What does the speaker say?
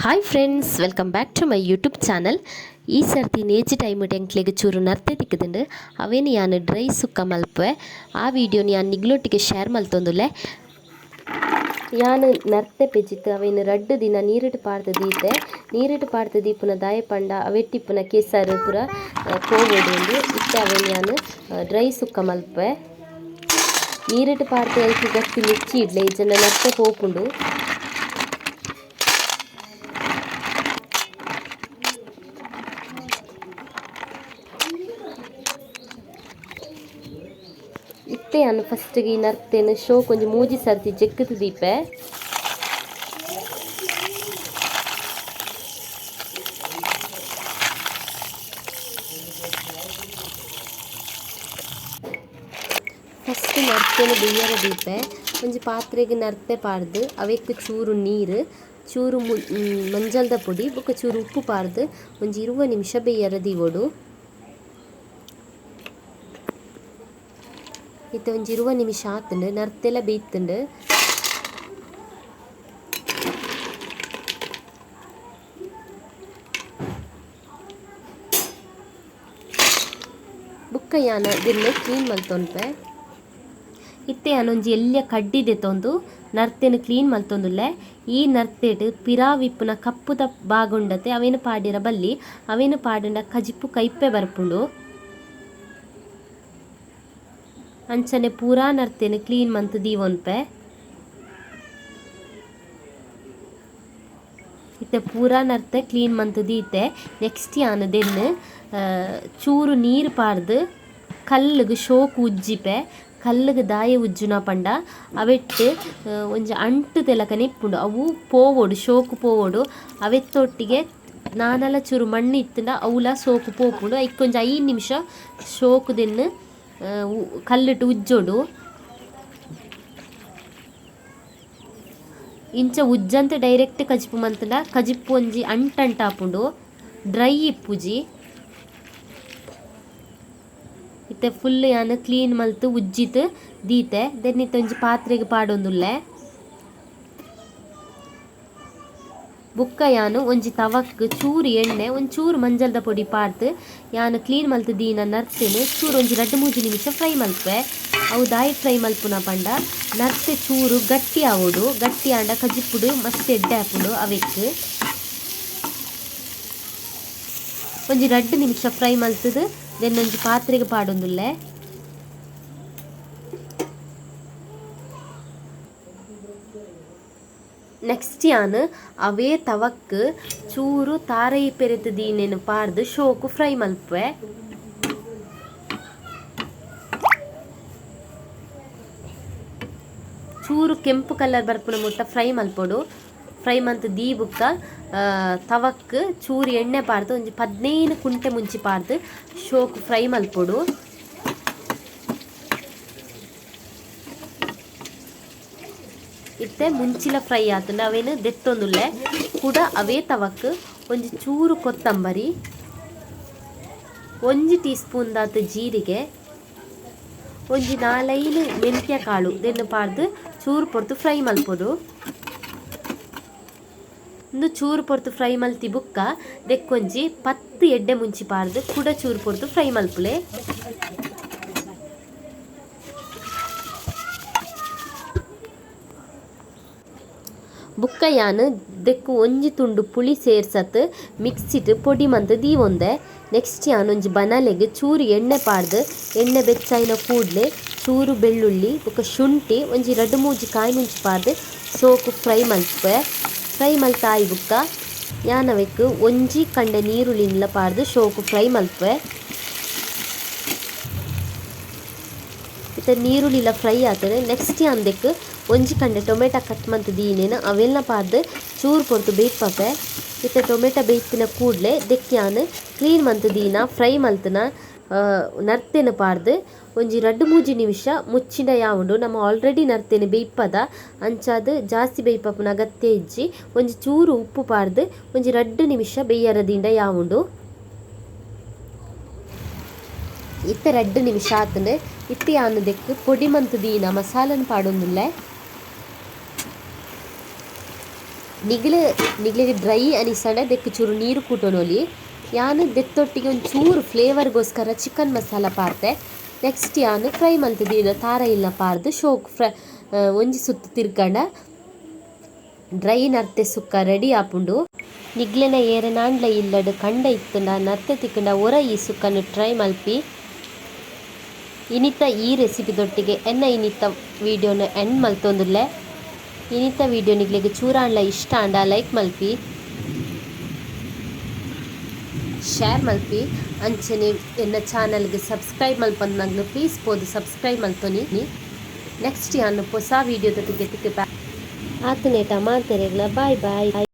Hi friends, welcome back to my YouTube channel. ಈ ಸರ್ತಿ ನೇಜಿ time ಎಂಕ್ಲೆಗ್ ಚೂರು ನರ್ತೆ ತಿಕ್ಕುದುಂಡು. ಅವೇನು ಯಾನ್ ಡ್ರೈ ಸುಕ್ಕ ಮಲ್ಪುವೆ. ಆ ವಿಡಿಯೋನ ಯಾನ್ ನಿಗ್ಲೊಟ್ಟಿಗೆ ಶೇರ್ ಮಲ್ತೊಂದುಲ್ಲೆ. ಯಾನ್ ನರ್ತೆ ಪೆಜಿತ್ ಅವೇನು ರಡ್ಡ್ ದಿನ ನೀರಿಟ್ ಪಾಡ್ದ್ ದೀತೆ. ನೀರಿಟ್ ಪಾಡ್ದ್ ದೀಪುನ ದಾಯೆ ಪಂಡ ಅವೆಟ್ಟಿಪ್ಪುನ ಕೆಸರು ಪೂರ ಪೋವೊಡು ಉಂದು. ಇತ್ತೆ ಅವೇನು ಯಾನ್ ಡ್ರೈ ಸುಕ್ಕ ಮಲ್ಪುವೆ. ನೀರಿಟ್ ಪಾಡ್ದ್ ಐಕ್ ಗಟ್ಟಿ ಮುಚ್ಚಿ ಇಡ್ಲೆ, ಇಜ್ಜಂಡ ನರ್ತೆ ಪೋಪುಂಡು. ಇತ್ತೆ ಯಾನ್ ಫಸ್ಟ್ ಗೆ ನರ್ತೆನ್ ಶೋಕ್ ಒಂಜಿ ಮೂಜಿ ಸರ್ತಿ ಜೆಕ್ಕುದು ದೀಪೆ. ಫಸ್ಟ್ ನರ್ತೆನ್ ಬೇಯರ ದೀಪೆ. ಒಂಜಿ ಪಾತ್ರೆಗ್ ನರ್ತೆ ಪಾಡ್ದ್ ಅವೆಕ್ ಚೂರು ನೀರು, ಚೂರು ಮಂಜಲ್ದ ಪೊಡಿ ಬೊಕ ಚೂರು ಉಪ್ಪು ಪಾಡ್ದ್ ಒಂಜಿ 20 ನಿಮಿಷ ಬೇಯರ ದೀವೊಡು. ಇತ್ತೆ ಒಂಜಿ 20 ನಿಮಿಷ ಆತುಂಡು, ನರ್ತೆಲ ಬೇಯ್ತುಂಡು. ಬೊಕ್ಕ ಯಾನ್ ದಿನ್ನ ಕ್ಲೀನ್ ಮಲ್ತೊನ್ಪೆ. ಇತ್ತೆ ಯಾನ್ ಒಂಜಿ ಎಲ್ಯ ಕಡ್ಡಿ ದೆತೊಂದು ನರ್ತೆನ್ ಕ್ಲೀನ್ ಮಲ್ತೊಂದುಲ್ಲೆ. ಈ ನರ್ತೆಡ್ ಪಿರಾವಿಪ್ಪುನ ಕಪ್ಪುದ ಭಾಗ ಉಂಡತೆ ಅವೇನು ಪಾಡಿರ ಬಲ್ಲಿ, ಅವೇನು ಪಾಡುಂಡ ಕಜಿಪು ಕೈಪೆ ಬರ್ಪುಂಡು. ಅಂಚನೆ ಪೂರಾ ನರ್ತೆನ್ ಕ್ಲೀನ್ ಮಂತ್ ದೀವೊನ್ಪೆ. ಇತ್ತೆ ಪೂರಾ ನರ್ತೆ ಕ್ಲೀನ್ ಮಂತ್ ದೀತೆ. ನೆಕ್ಸ್ಟ್ ಯಾನ್ ದೆನ್ನ್ ಚೂರು ನೀರು ಪಾಡ್ದ್ ಕಲ್ಲುಗ್ ಶೋಕು ಉಜ್ಜಿಪೆ. ಕಲ್ಲುಗ್ ದಾಯೆ ಉಜ್ಜುನ ಪಂಡ ಅವೆಟ್ ಒಂಜಿ ಅಂಟು ತೆಲಕನೆ ಇಪ್ಪುಂಡು, ಅವು ಪೋವೊಡು, ಶೋಕು ಪೋವೊಡು. ಅವೆತ್ತೊಟ್ಟಿಗೆ ನಾನಲ ಚೂರು ಮಣ್ಣು ಇತ್ತುಂಡ ಅವುಲ ಸೋಕು ಪೋಪುಂಡು. ಐಕ್ ಒಂಜಿ 5 ನಿಮಿಷ ಶೋಕು ದೆನ್ನ್ ಕಲ್ಲಿಟ್ಟು ಉಜ್ಜೊಡು. ಇಂಚ ಉಜ್ಜಂತ ಡೈರೆಕ್ಟ್ ಕಜಿಪು ಮಂತುಂಡ ಕಜಿಪು ಒಂಜಿ ಅಂಟಂಟಾಪುಂಡು, ಡ್ರೈ ಇಪ್ಪುಜಿ. ಇತ್ತೆ ಫುಲ್ ಯಾನ್ ಕ್ಲೀನ್ ಮಲ್ತು ಉಜ್ಜಿತ್ ದೀತೆ. Then ಇತ್ತೆ ಒಂಜಿ ಪಾತ್ರೆಗ್ ಪಾಡೊಂದುಲ್ಲೆ. ಬೊಕ್ಕ ಯಾನ್ ಒಂಜಿ ತವಕ್ ಚೂರು ಎಣ್ಣೆ ಒಂಜಿ ಚೂರು ಮಂಜಲ್ದ ಪೊಡಿ ಪಾಡ್ದ್ ಯಾನ್ ಕ್ಲೀನ್ ಮಲ್ತು ದೀನ ನರ್ತೆನ್ ಚೂರು ಒಂಜಿ 2-3 ನಿಮಿಷ ಫ್ರೈ ಮಲ್ಪೆ. ಅವು ದಾಯಿ ಫ್ರೈ ಮಲ್ಪುನ ಪಂಡ ನರ್ತೆ ಚೂರು ಗಟ್ಟಿ ಆವೊಡು. ಗಟ್ಟಿ ಆಂಡ ಕಜಿಪುಡು ಮಸ್ತ್ ಎಡ್ಡೆ ಆಪುಂಡು. ಅವೆಕ್ ಒಂಜಿ 2 ನಿಮಿಷ ಫ್ರೈ ಮಲ್ತುದು then ಒಂಜಿ ಪಾತ್ರೆಗ್ ಪಾಡೊಂದುಲ್ಲೆ. ನೆಕ್ಸ್ಟ್ ಯಾನ್ ಅವೇ ತವಕ್ ಚೂರು ತಾರೈ ಪೆರೆತ್ ದೀನೆನ್ ಪಾಡ್ದ್ ಶೋಕು ಫ್ರೈ ಮಲ್ಪುವೆ. ಚೂರು ಕೆಂಪು ಕಲರ್ ಬರ್ಪುನ ಮುಟ್ಟ ಫ್ರೈ ಮಲ್ಪೊಡು. ಫ್ರೈ ಮಂತ್ ದೀ ಬುಕ್ಕ ತವಕ್ ಚೂರು ಎಣ್ಣೆ ಪಾಡ್ದ್ ಒಂಜಿ 15 ಕುಂಟೆ ಮುಂಚಿ ಪಾಡ್ದ್ ಶೋಕು ಫ್ರೈ ಮಲ್ಪೊಡು. ಇತ್ತೆ ಮುಂಚಿಲ ಫ್ರೈ ಆತುಂಡ ಅವೇನು ದೆತ್ತೊಂದುಲ್ಲೆ. ಕುಡ ಅವೇ ತವಕ್ ಒಂಜಿ ಚೂರು ಕೊತ್ತಂಬರಿ, ಒಂಜಿ ಟೀ ಸ್ಪೂನ್ ದಾತ್ ಜೀರಿಗೆ, ಒಂಜಿ 4-5 ಮೆಂತ್ಯ ಕಾಳು ದೆನ್ನು ಪಾಡ್ದ್ ಚೂರು ಪೊರ್ತು ಫ್ರೈ ಮಲ್ಪೊಡು. ಇಂದು ಚೂರು ಪೊರ್ತು ಫ್ರೈ ಮಲ್ತಿ ಬುಕ್ಕ ದೆಕ್ಕೊಂಜಿ 10 ಎಡ್ಡೆ ಮುಂಚಿ ಪಾಡ್ದ್ ಕುಡ ಚೂರು ಪೊರ್ತು ಫ್ರೈ ಮಲ್ಪುಲೆ. ಬುಕ್ಕ ಯಾನ್ ದೆಕ್ಕು ಒಂಜಿ ತುಂಡು ಪುಳಿ ಸೇರ್ಸತ್ ಮಿಕ್ಸಿಟ್ ಪೊಡಿ ಮಂತ್ ದೀವೊಂದೆ. ನೆಕ್ಸ್ಟ್ ಯಾನ್ ಒಂಜಿ ಬನಲೆಗ್ ಚೂರು ಎಣ್ಣೆ ಪಾಡ್ದ್ ಎಣ್ಣೆ ಬೆಚ್ಚಾಯಿನ ಕೂಡ್ಲೆ ಚೂರು ಬೆಳ್ಳುಳ್ಳಿ ಬೊಕ್ಕ ಶುಂಠಿ ಒಂಜಿ 2-3 ಕಾಯಿ ಮುಂಚಿ ಪಾಡ್ದ್ ಸೋಕು ಫ್ರೈ ಮಲ್ಪುವೆ. ಫ್ರೈ ಮಲ್ತಾಯಿ ಬುಕ್ಕ ಯಾನ್ ಅವೆಕ್ ಒಂಜಿ ಕಂಡೆ ನೀರುಳ್ಳಿನ್ಲ ಪಾಡ್ದ್ ಶೋಕು ಫ್ರೈ ಮಲ್ಪುವೆ. ಇತ್ತೆ ನೀರುಳ್ಳಿಲ ಫ್ರೈ ಆತುಂಡು. ನೆಕ್ಸ್ಟ್ ಯಾನ್ ದೆಕ್ಕು ಒಂಜಿ ಕಂಡೆ ಟೊಮೆಟೊ ಕಟ್ ಮಂತ್ ದೀನೇನು ಅವೆಲ್ಲ ಪಾಡ್ದ್ ಚೂರು ಪೊರ್ತು ಬೇಯ್ಪಪೆ. ಇತ್ತೆ ಟೊಮೆಟೊ ಬೇಯ್ತಿನ ಕೂಡ್ಲೆ ದೆಕ್ಕ್ ಯಾನ್ ಕ್ಲೀನ್ ಮಂತ್ ದೀನ ಫ್ರೈ ಮಲ್ತುನ ನರ್ತೆನ್ ಪಾಡ್ದ್ ಒಂಜಿ 2-3 ನಿಮಿಷ ಮುಚ್ಚಿಂಡ ಯಾವುಂಡು. ನಮ ಆಲ್ರೆಡಿ ನರ್ತೆನ್ ಬೇಯ್ಪದ, ಅಂಚಾದ್ ಜಾಸ್ತಿ ಬೇಯ್ಪಪುನ ಅಗತ್ಯ ಇಜ್ಜಿ. ಒಂಜಿ ಚೂರು ಉಪ್ಪು ಪಾಡ್ದ್ ಒಂಜಿ 2 ನಿಮಿಷ ಬೇಯ್ಯರ ದೀಂಡ ಯಾವುಂಡು. ಇತ್ತೆ 2 ನಿಮಿಷ ಆತುಂಡು. ಇತ್ತೆ ಯಾನ್ ದೆಕ್ಕ್ ಪೊಡಿ ಮಂತ್ ದೀನ ಮಸಾಲನ್ ಪಾಡೊಂದುಲ್ಲೆ. ನಿಗಲ ನಿಗಲೆಗ್ ಡ್ರೈ ಅನಿಸಂಡ ದೆಕ್ಕ್ ಚೂರು ನೀರು ಕೂಟೊನೊಲಿ. ಯಾನ್ ದೆತ್ತೊಟ್ಟಿಗೆ ಒಂಚೂರು ಫ್ಲೇವರ್ಗೋಸ್ಕರ ಚಿಕನ್ ಮಸಾಲ ಪಾಡ್ದೆ. ನೆಕ್ಸ್ಟ್ ಯಾನ್ ಫ್ರೈ ಮಲ್ತ್ ತಾರಾಯಿಲ್ನ ಪಾಡ್ದ್ ಶೋಕ್ ಫ್ರೈ ಒಂಜಿ ಸುತ್ತು ತಿರ್ಗಂಡ ಡ್ರೈ ನರ್ತೆ ಸುಕ್ಕ ರೆಡಿ ಆಪುಂಡು. ನಿಗ್ಲೆನ ಏರೆನಾಂಡ್ಲ ಇಲ್ಲಡ್ ಕಂಡ ಇತ್ತುಂಡ, ನರ್ತೆ ತಿಕ್ಕುಂಡ ಒರ ಈ ಸುಕ್ಕನ್ ಟ್ರೈ ಮಲ್ಪಿ. ಇನಿತ ಈ ರೆಸಿಪಿ ದೊಟ್ಟಿಗೆ ಎನ್ನ ಇನಿತ ವಿಡಿಯೋನ ಎಂಡ್ ಮಲ್ತೊಂದುಲ್ಲೆ. ಇನಿತ ವಿಡಿಯೋ ನಿಗ್ಲೆಗ್ ಚೂರಾಂಡ್ಲ ಇಷ್ಟ ಆಂಡ ಲೈಕ್ ಮಲ್ಪಿ, ಶೇರ್ ಮಲ್ಪಿ. ಅಂಚನೆ ಎನ್ನ ಚಾನಲ್ಗೆ ಸಬ್ಸ್ಕ್ರೈಬ್ ಮಲ್ಪಂದ್ ಪ್ಲೀಸ್ ಪೋದು ಸಬ್ಸ್ಕ್ರೈಬ್ ಮಲ್ತೊನಿ. ನೆಕ್ಸ್ಟ್ ಯಾನ್ ಹೊಸ ವಿಡಿಯೋದೊಟ್ಟಿಗೆ ತಿಕ್ಕುಪ. ಆತನೇಟ ಮಾತೆರೆಗ್ಲ ಬಾಯ್ ಬಾಯ್.